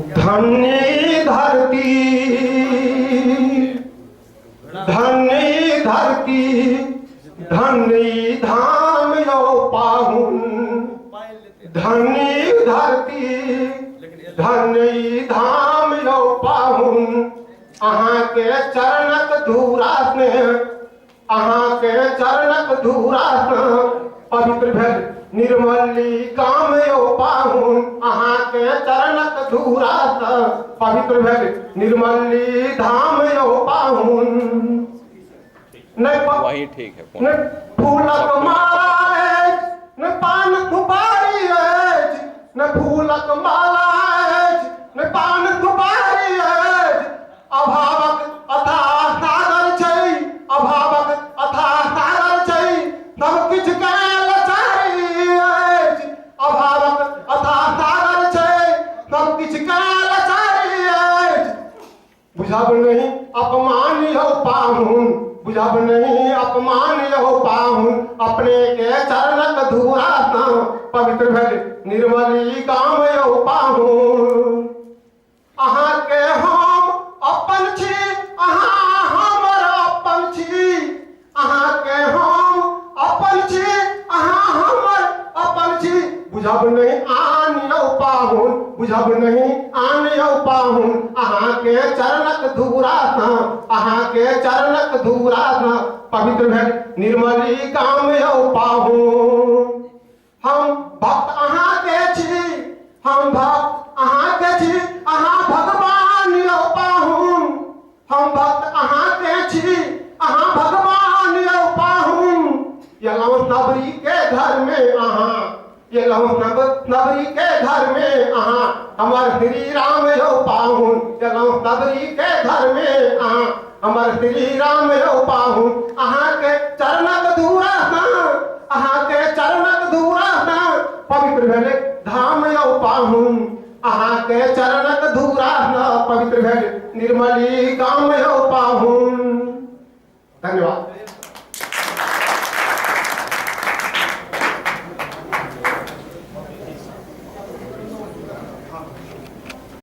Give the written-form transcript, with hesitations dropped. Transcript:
धन्य धरती, धन्य धरती, धन्य धाम यौ पाहुन, धन्य धरती, धन्य धाम यौ पाहुन, अहाँके चरणक धूरा से, अहाँके चरणक धूरा से पवित्र भेल निर्मली गाम यौ पाहुन, अहाँके चरणक धूरा से पवित्र भेल निर्मली धाम यौ पाहुन। नहीं वही ठीक है। नहीं फूलक माला अछि, नहीं पान सुपारी अछि, नहीं फूलक माला अछि, नहीं पान सुपारी अछि, अभावक अथाह सागर छै, अभावक अथाह सागर छै, सब किछु के लाचारी अछि, अभावक अथाह सागर छै, सब किछु के लाचारी अछि, बुझब नहीं अपमान यौ पाहुन, बुझब नहीं अपमान यौ पाहुन, अपने के चरणक धूरा सँ पवित्र भेल निर्मली गाम यौ पाहुन। अहाँके हम अपन छी, अहाँ हमर अपन छी, अहाँके हम अपन छी, अहाँ हमर अपन छी, बुझब नहीं आन यौ पाहुन, बुझब नहीं आन यौ पाहुन, अहाँके चरणक धूरा सँ, अहाँके चरणक धूरा सँ पवित्र भेल निर्मली गाम यौ पाहुन। हम भक्त अहाँके छी, हम भक्त अहाँके छी, अहाँ भगवान यौ पाहुन, हम भक्त अहाँके छी, अहाँ भगवान यौ पाहुन, एलहुँ सबरी के घर में अहाँ, एलहुँ सबरी के घर में अहाँ, हमर श्री राम यौ पाहुन, एलहुँ सबरी के घर में अहाँ, हमर श्री राम यौ पाहुन, अहाँके चरणक धूरा सँ, अहाँके चरणक धूरा सँ पवित्र भेलै धाम यौ पाहुन, अहाँके चरणक धूरा सँ पवित्र भेल निर्मली गाम यौ पाहुन। धन्यवाद।